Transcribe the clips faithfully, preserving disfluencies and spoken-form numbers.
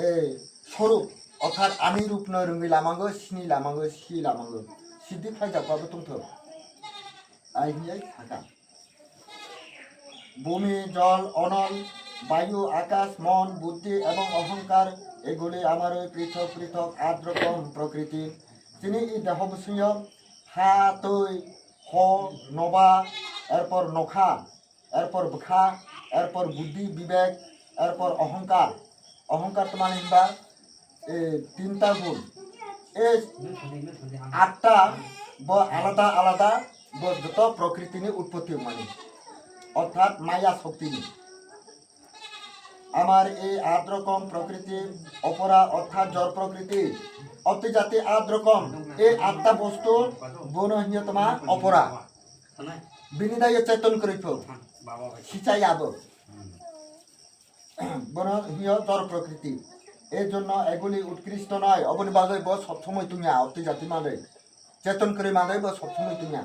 এই স্বরূপ, অর্থাৎ আমি রূপনো Rangeela mango, sinila mango, sila mango, siddhi khlaijak ba bo tongthok. Ai hinwi sakha. ভূমি, জল, অনল, বায়ু, আকাশ, মন, বুদ্ধি এবং অহংকার, এগুলি আমার ওই পৃথক পৃথক আট রকম প্রকৃতি। Chini i deho bwswngyo ha, twi, ho, noba, erpor nokha, erpor bwkha, erpor buddhi, bibek, erpor ohongkar. Ohongkar to mane hinba, e, tinta gun. E, atta bo alada alada, bo joto prokriti ni utpotti mani, orthat maya shokti ni. আমার এই আট রকম প্রকৃতি, অপরা অর্থাৎ জড় প্রকৃতি, অতি জাতি আট রকম, এই আটটা বস্তু, bono hinyo toma Apara. Bini dai চেতন kwrwi pho. Sichai abo. Bono hinyo জড় প্রকৃতি. এই জন্য এগুলি উৎকৃষ্ট নয়, oboni bagwi bo sob somoi tungya, অতি জাতি manwi. চেতন kwrwi manwi bo sob somoi tungya.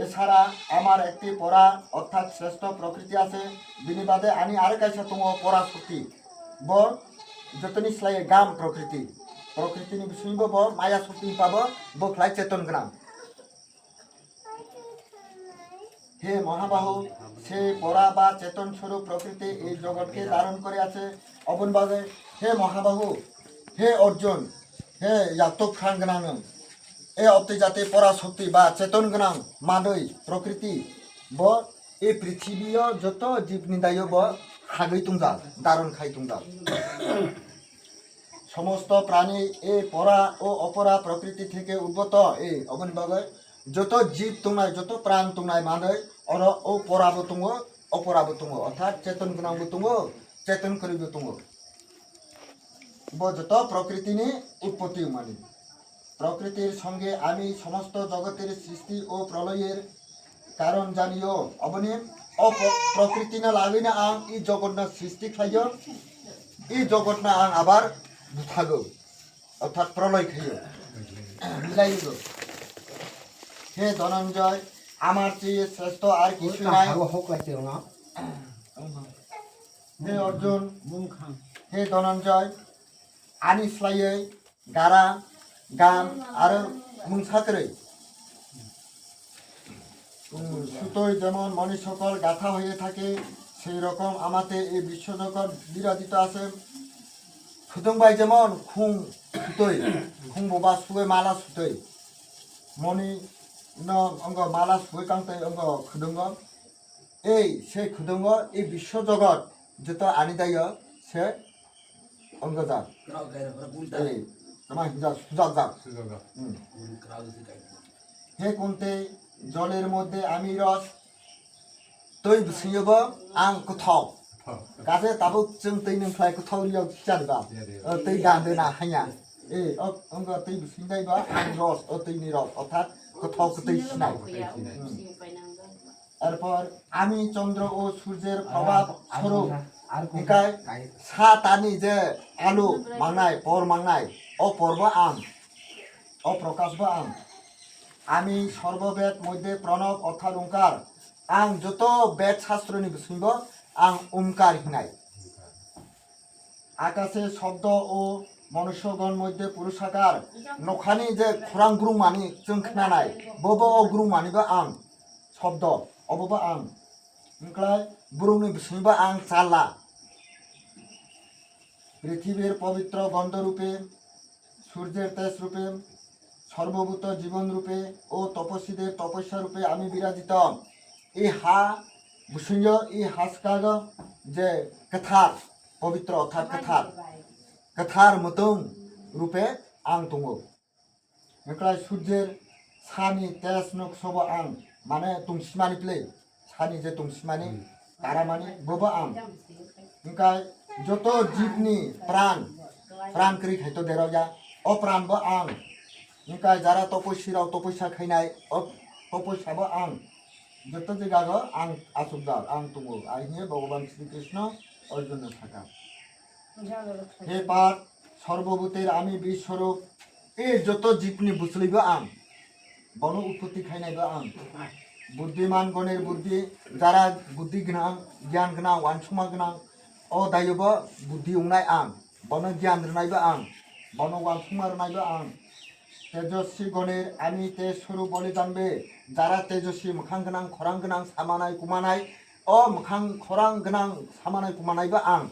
এছাড়া আমার একটি পরা অর্থাৎ শ্রেষ্ঠ প্রকৃতি আছে, bini bade ani aro kaisa tongo পরা শক্তি. Bo jotoni slai gam প্রকৃতি. প্রকৃতি ni bisingbo bo maya শক্তি hinba bo, bo khlai চেতন gwnang. হে মহাবাহু, সেই পরা বা চেতন স্বরূপ প্রকৃতি এই জগৎকে ধারণ করে আছে. Oboni bagwi, হে মহাবাহু, হে অর্জুন, হে yaktok phrang gwnang nwng, e opti jati পরা শক্তি বা চেতন gwnang manwi প্রকৃতি bo এই পৃথিবীও যত জীব নিদায় bo hagwi tongjak, ধারণ khai tongjak. সমস্ত প্রাণী এই পরা ও অপরা প্রকৃতি থেকে উদ্ভূত. এই oboni bagwi joto jib tongnai, joto pran tongnai manwi oro o porabo tongo, oporabo tongo, orthat cheton gwnangbo tongo, cheton kwrwibo tongo. Bo joto prokriti ni utpotti wngmani. প্রকৃতির সঙ্গে আমি সমস্ত জগতের সৃষ্টি ও প্রলয়ের কারণ জানিও. Oboni o pro-, prokriti no lagwi no ang i jogotno srishti khlaio, i jogotno ang abar buthago, orthat proloi khaio, milaigo. হে ধনঞ্জয়, আমার চেয়ে শ্রেষ্ঠ আর কিছুই নাই. He অর্জুন, হে Dhananjay, ani slaiwi gara, gam, aro mungsa kwrwi. উম, সুতোয় যেমন মণি সকল গাঁথা হয়ে থাকে, সেই রকম আমাতে এই বিশ্বজগৎ বিরাজিত আছে. Khudung bai jemon khung sutwi, khung boba sugwi mala sutwi. Moni no ongo mala sugwi kangtwi ongo khudungo. Ei, sei khudungo, ei biswo jogot joto ani daio se ongo jak. Ei, tama hinjak sujak jak. Hmm. He kunte, জলের মধ্যে আমি রস, twi bwswngyobo ang kwthok. Kaje tabuk chwng twi nwng khlai kwthok riyok chariba. O twi dan de na hanya. Ei, o, ongo twi bwswng daiba ang ros, o twi ni ros, orthat kwthok kwtwi sinai. Hmm. এরপর আমি চন্দ্র ও সূর্যের প্রভাব স্বরূপ, hingkai sa tani je alo mangnai, por mangnai, o porbo ang, o prokashbo ang. আমি সর্ববেদ মধ্যে প্রণব অর্থাৎ ওঙ্কার, ang joto bed sastroni bisingbo ang omkar hinai. আকাশে শব্দ ও মনুষ্যগণ মধ্যে পুরুষাকার, nokhani je khorang grungmani chwng khnanai, bobo o grungmanibo ang, শব্দ, obobo ang. Wngklai borokni bisingbo ang chala. পৃথিবীর পবিত্র গন্ধ রূপে, সূর্যের তেজ রূপে, সর্বভূত জীবন রূপে ও তপস্বীদের তপস্যা রূপে আমি বিরাজিত. এই হা bwswngyo, ei haskago je kwthar, pobitro orthat kwthar, kwthar mwtwng rupe ang tongo. Wngkhlai surjer sani tej nuksobo ang, mane tungsimani play, sani je tungsimani, hmm, taramani, bobo ang. Wngkha joto jibni pran, pran kwrwi khaito derokya, o pranbo ang. Wngkha jara topoisi rok topoisa khainai, o topoisabo ang. Joto jagago ang achukjak, ang tongo, ai hwnwi Bhogoban Sri Krishna Arjunno sakha. He Parth, সর্বভূতের আমি বীজ স্বরূপ, e joto jibni bwchwlwibo ang, bono utpotti khainaibo ang. বুদ্ধিমান গণের বুদ্ধি, jara buddhi gwnang, giyan gwnang, uansukma gwnang, o daiobo buddhi wngnai ang. Bono giyan rwnaibo ang, bono uansukma rwnaibo ang. Tejoswi Gonir, Ami te Suru Bolidan be, jara tejoswi mwkhang gwnang, khorang gwnang, samanai kumanai, o mwkhang khorang gwnang samanai kumanaibo ang.